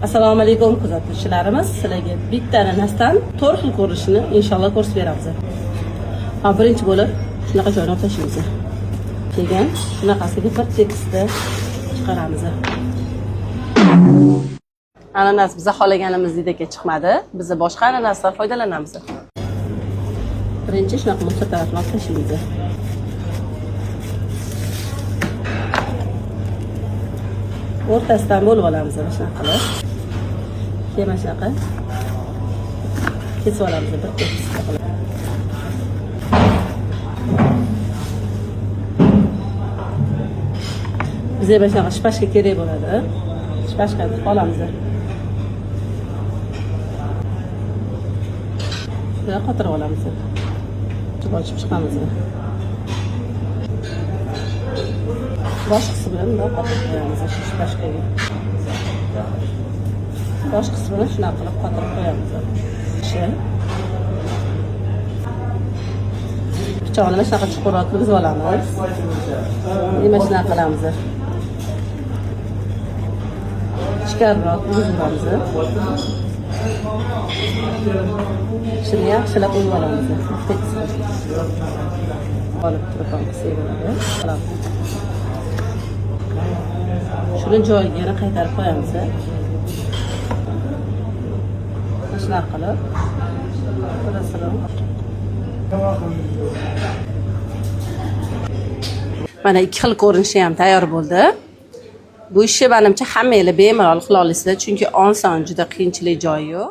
Assalomu alaykum, kuzatuvchilarimiz. Sizlarga bitta ananasdan to'rt xil ko'rinishini inshaalloh ko'rsatib beramiz. Ha, birinchi bo'lib shunaqa joyini olib tashlaymiz. Keyin shunaqasiga bir tekisda chiqaramiz. Ananas biza xohlaganimizdek chiqmadi. Biz boshqa ananasdan foydalanamiz. Birinchi shunaqa musor tarafini olib tashlaymiz. O'rtasidan bo'lib olamiz mana shunaqa qilib. Keyin mana shunaqa kesib olamiz bir tekis qilib. Bizga mana shunaqa shpashka kerak bo'ladi. Shpashkani tiqib olamiz. Buni qotirib olamiz. Ochib chiqamiz. Bosh qismini bundoq qotirib qo'yamiz shu shpashkaga. Bosh qismini shunaqa qilib qotirib qo'yamiz. Shu. Pichoqni mana shunaqa chuqurroq qilib olamiz. Mana shunaqa qilamiz. Ichkariroq uramiz. Shuni yaxshilab urib olamiz. Olib turib ham qilsak bo'ladi. Shuni joyiga yana qaytarib qo'yamiz. Mana shunaqa qilib birasini. Mana ikki xil ko'rinishi ham tayyor bo'ldi. Bu ishni manimcha hammanglar bemalol qila olasizlar, chunki oson, juda qiyinchilik joyi yo'q.